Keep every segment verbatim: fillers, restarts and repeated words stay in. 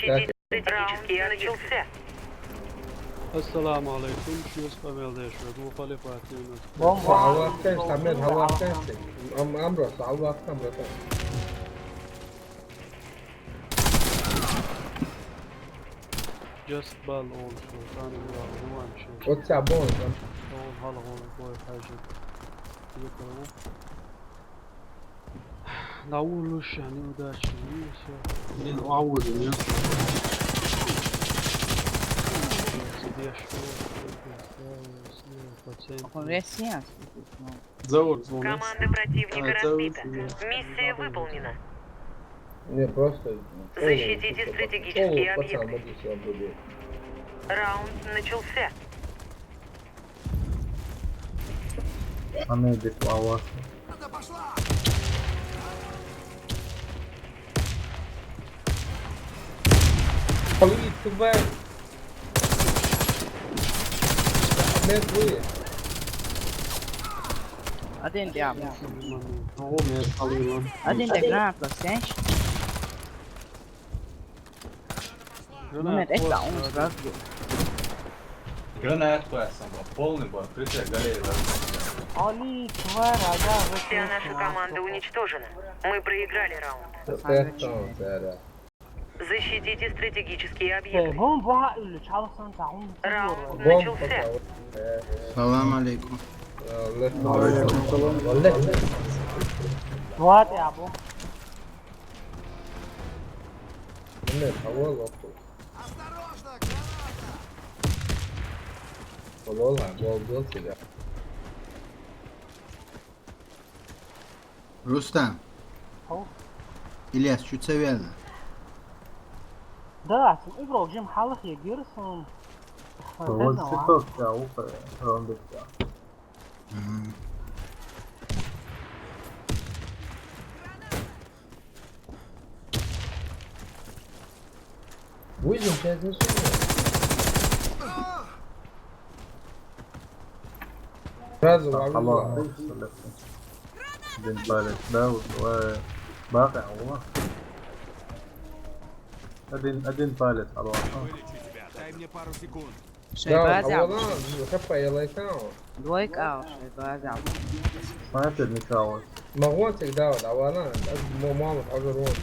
Защитите стратегические объекты. Начался. Ассаламу алейкум, шуэс къамел деш ва, ду халифатина. Бомба. Хавартес, Самед, хавартес. Ам, амрос, хавартес, амрос. Just bal olsun, tanrı yavruman şey. What's up, boy? Oğul halı oğul boy hacı. Yeter o. Davul uş yani, удачи, все. Блин, ауды, нет? Себе что? Пациент. Con residência. Зовут звонок. Команда противника разбита. Миссия выполнена. Не, просто... Защитите стратегические объекты. Пацан, вот здесь я буду. Раунд начался. Она идет в авас. Половит, тварь! Нет, вы! Один дям. О, меня спалило. Один дегрант, сенш. Номер это он сразу. Granada класса, бро. Полный бой, открытая галерея. Али, тварь, ага, Вся наша команда уничтожена. Мы проиграли раунд. Пятом, да. Защитите стратегические объекты. Bomba ölü, çalışan sağın. Раунд Бомба начался. там. Салам алейкум. Валейкум салам. Валейкум. What ya bu? Нет, кого лопнул? Валола, я убил тебя. Рустам. Ау. Ильяс, что цель? Да, сен игрок, Джим, халых я гирсон. Вот цветок, да, ухо, ромбик, да. Выйдем, сейчас зачем? Сразу вовлек. Один палец, да, вот, давай. Бах, а, о. Один, один палец, алло. Дай мне пару секунд. Да, а Шайбазя. Валан, хапа, я лайкал. Двойка, шайбазя. Снайпер не калось. Могу всегда, вот, а Валан, мало, а уже рот.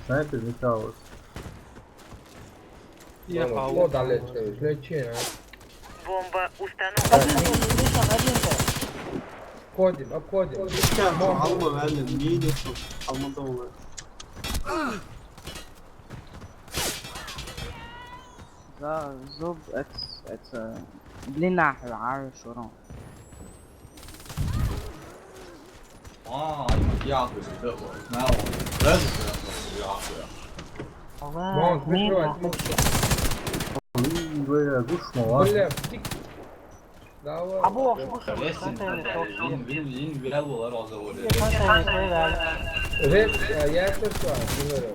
Снайпер не калось. Я Ну, хавал. Вот, далеко, лечи, а. Бомба установлена. Один, один, один, один. Обходим, обходим. Сейчас, алма, реально, не идет, что алма доллар. За зуб это, это длина, а шурон. Aa, ayma, yağdı, ne o? Ne o? Nerede yağdı? Вон, Мина. прикрывай. Блин, бля, душно, ладно. Бля, фиг. Давай. А бу ошибка, Resim, контейнер, yeni, yeni, yeni viral dolar o zaman. Контейнер, да. Рез, а, я это что, говорю.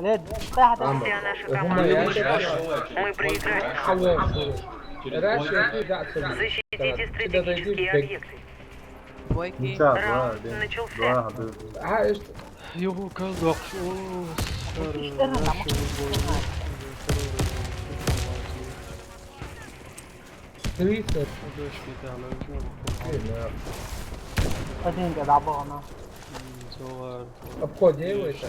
Лед, да, да. Там, Вся наша э, команда я уничтожена. это Мы проиграли. Алло, Через Раша, двойку. ты да, отсюда. Защитите стратегические объекты. Двойки. Сейчас, два, Раунд один, начался. два, один. А, что? Югу калдокс. О, Иштерин тамак. Тридцать. Подожди, там, ну, Блин, Один, да, да, было, но. Зовар. Обходи его это.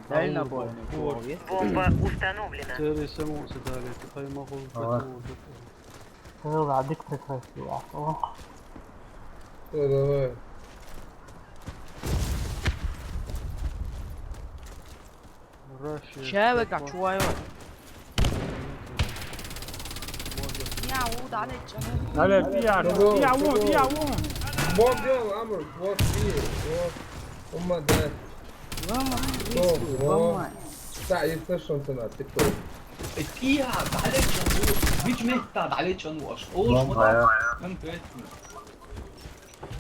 Дальнобойный кровь. Бомба установлена. Терроризм дали, хаймахул. Было, да, дик прикрытие, да. О. Всё, давай. Russia. Человека чуваю. Я удалить. Dale, tía, Pero, tía, uno, pero- tía, uno. Бомбил, Амур, вот, и, вот. Умма, да. Дома. Что, вот. Та, и слышал ты на, ты кто? Тия, далече, ну, вич мехта, далече, ну, аж. О, Бомба, шмара. Конкретно.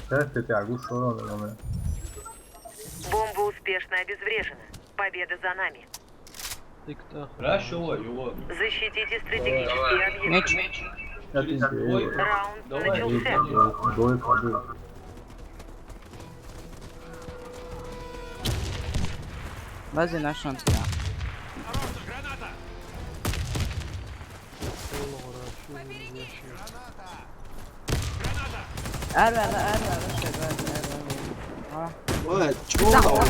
Сейчас ты тягу, что надо, надо. Бомба успешно обезврежена. Победа за нами. Хорошо, его. Защитите стратегические объекты. Меч. Я ты Через двойку. Раунд Давай, начался. Двойка, двойка. Базе нашан тира. Ар вара, ар вара, шагар, ар вара. А. Ва, чё? Да, да, да.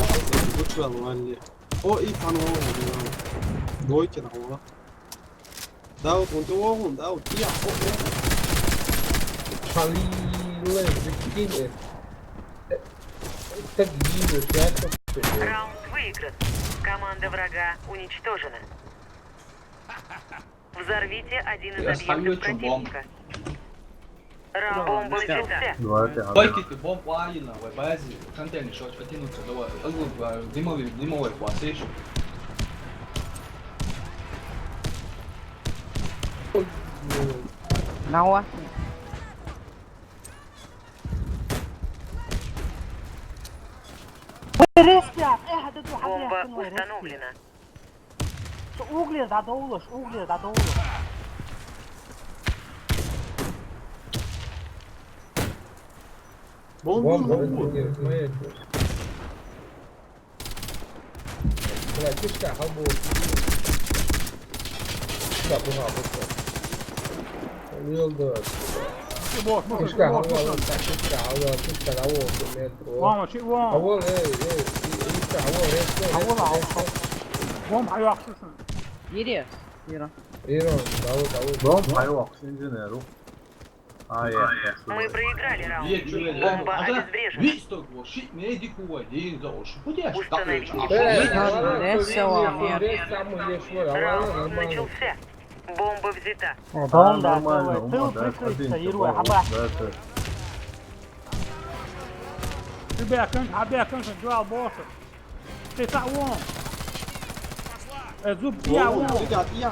Лучше валли. О, и пано, да. Дойке да, ва. Да, вот он, да, вот он, да, вот я, о, о. Халиле, закинь. Так, Дима, я так. Раунд выигран. Команда врага уничтожена. Взорвите один из объектов противника. Раунд. Бомба взята. Давайте, а. Койки ты бомб вайна, вай базе, контейнер шо, потянуться, давай. Азу, а, дымовый, дымовый класс, ещё. На вас. Бомба установлена. Углер задовлёшь, углер задовлёшь. Бомба, бомба, бомба. Бля, кишка, халбу. Кишка, буга, буга. Real good. Кишка, халбу, кишка, халбу, кишка, халбу, метро. Вон, чи вон. Халбу, эй, эй, кишка, халбу, резко. Халбу, халбу. Вон, ай, ахсысын. Ири, ири. Ири, халбу, халбу. Вон, ай, ахсысын, инженеру. А, я, я. Мы проиграли раунд. Бомба обезврежена. Установите бомбу. Раунд начался. Бомба, давай, тыл прикрыться, Ирва, хаба. Тебя, кон-, тебя, кон-, дуал босса. Ты так вон. Э, зуб, я вон.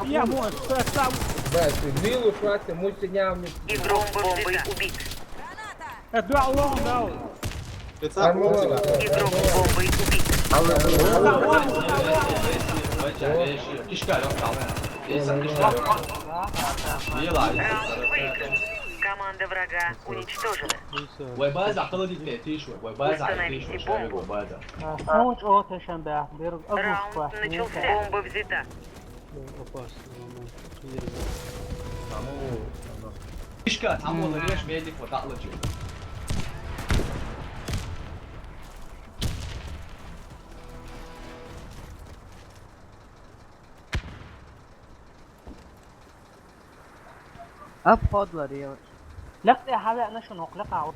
Я вон, ты так вон. Бля, ты милу хватит, мы снял не. Игрок бомбой убит. Э, два вон, да. Игрок бомбой убит. Кишка, я встал. Раунд выигран. Команда врага уничтожена. Вай база, холодите, тише, вай база, тише, вай база. А, ну, чё ты, шамбя, бер, а, раунд начался. Бомба взята. Опасно, ладно. Кишка, там вон, режь, медик, вот так лучше. Обходлар, я. Лак, я, хавя, на шо, нок, лак, ау.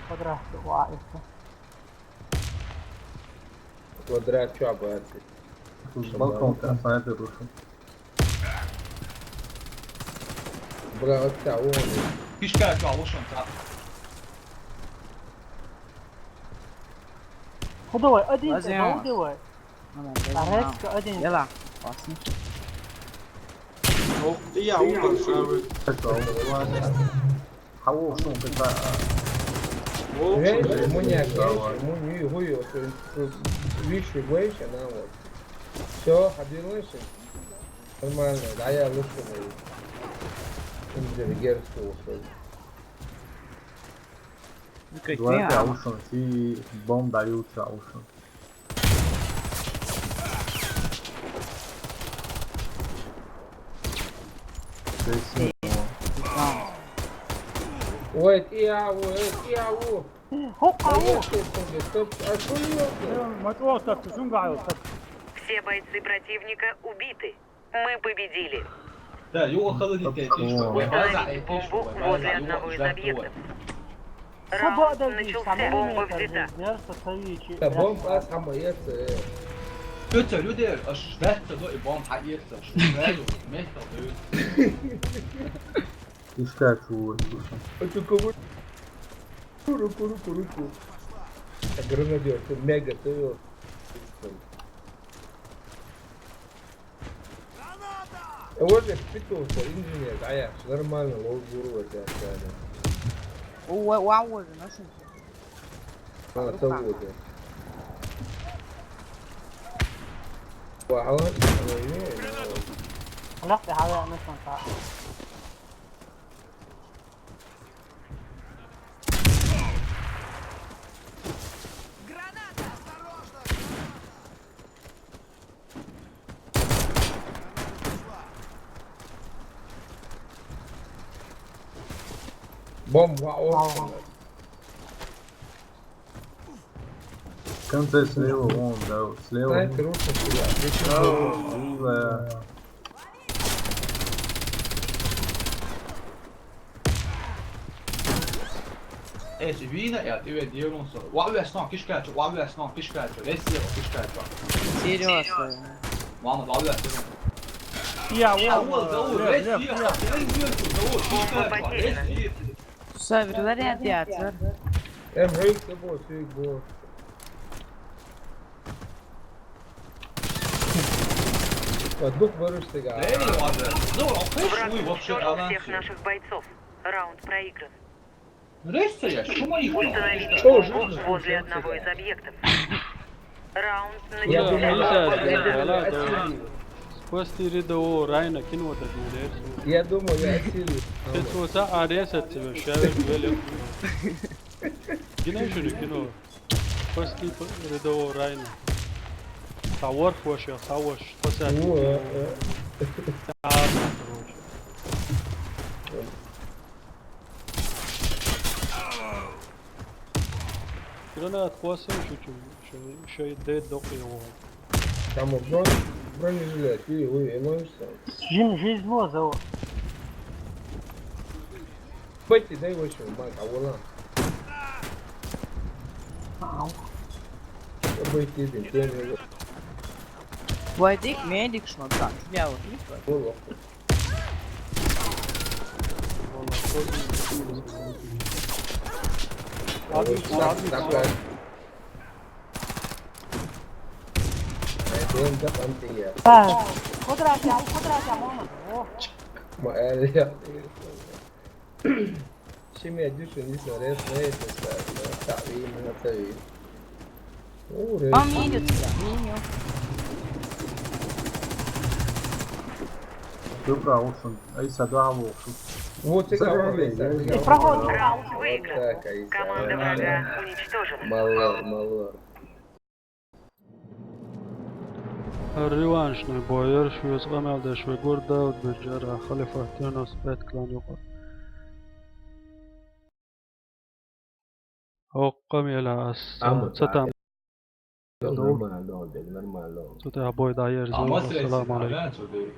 Квадрат, ва, это. Квадрат, чё, братцы? Тут с балкона снайпер вышел. Бля, вот так, вон. Кишка, чё, вышел, да? Ну давай, один, давай, давай. Арестка, один. Ела, классно. Ох, я умер, шавы. Ладно. Хаву, шум, когда. О, реально, шум, мы не да, окей, давай. Мы не хуё, то есть, э, вещи, вещи, да, вот. Всё, обернулся. Нормально, да, я лучше, наверное. Интеллигентский ушёл. Ну, как. Два не, а ушёл, и бомб дают, а ушёл. Ой, ты, а, ой, ты, а, ой. Хо, а, ой, ой. Ты, ты, ты, а что я делаю? Э, мотор так, ты сумка, а, вот так. Все бойцы противника убиты. Мы победили. Да, его холодить, я тише. Установите бомбу возле одного из объектов. Раунд начался. Бомба взята. Да, бомба самая, э. Что это, люди, аж ждать-то, ну, и бомба, а это, что, правильно, метал, да. Искать его, слушай. Это кого? Руку, руку, руку. Гранадер, ты мега, ты. Э, вот же впитывался, инженер, а я ж нормально, лоу гуру это, это. О, ва-, ва-, вот же, наши. А, это вот, да. Ва, а вот, ой, не, не. Лёгкий, а я, ну, что-то. Бомба, о. В конце слева, вон, да, слева. Снайпер, вон. Очень приятно. Здесь да. Esi viina ja työ dievonsa. Wa wes no kiškāču, wa wes no kiškāču, esi kiškāču. Серьёзно. Ладно, wa wes. Ja, ja, ja, ja, ja. Esi kiškāču, esi Савр, вариант яцар. Эмрейс, бо, сюйк, бо. Дух барышты, га. Враг уничтожил всех наших бойцов. Раунд проигран. Рейс я, что мои? Установите точку возле одного из объектов. Раунд Я думаю, начинается. Спасти рядового Райна кино так не. Я думаю, я отсилю. Сейчас вот а, а резать тебя, ща я велик. Кино ещё не кино. Спасти рядового Райна. Савар хвош, я саваш, спасать. О, э, э. А, короче. Гранат хвост, ещё чё, ещё, ещё и дед док его. Там вот бронь-, бронежилет, и вы, и вы всё. Жим, жизнь моза. Пойти, дай его ещё, Майк, а вон он. Ау. Пойти, блин, ты не Вайдик, медик, шмаган. Я вот, видишь, вот. Вон он. Ладно, ладно, ладно. Ай, блин, да, там ты я. А, квадрат, я, квадрат, я, мама. О. Ма, э, я. Семья дюши не смотрит, смотрит, смотрит, смотрит. О, А, рейс. Меню тебя, меню. Ты прав, Ушин. А если да, Ушин. Вот ты Забавный, прав, да? Ты прав. Раунд выигран. Вот так, а если Команда врага уничтожена. Мало, мало. Реваншный боер, шуэс къамялдеш вегур Дауд Беджара, Халифа Тюнус, пять клан юкъа. Окъам яла ас, Амма цатам. Нормально, нормально. Цата бой да ерзо. Амма салам алейкум.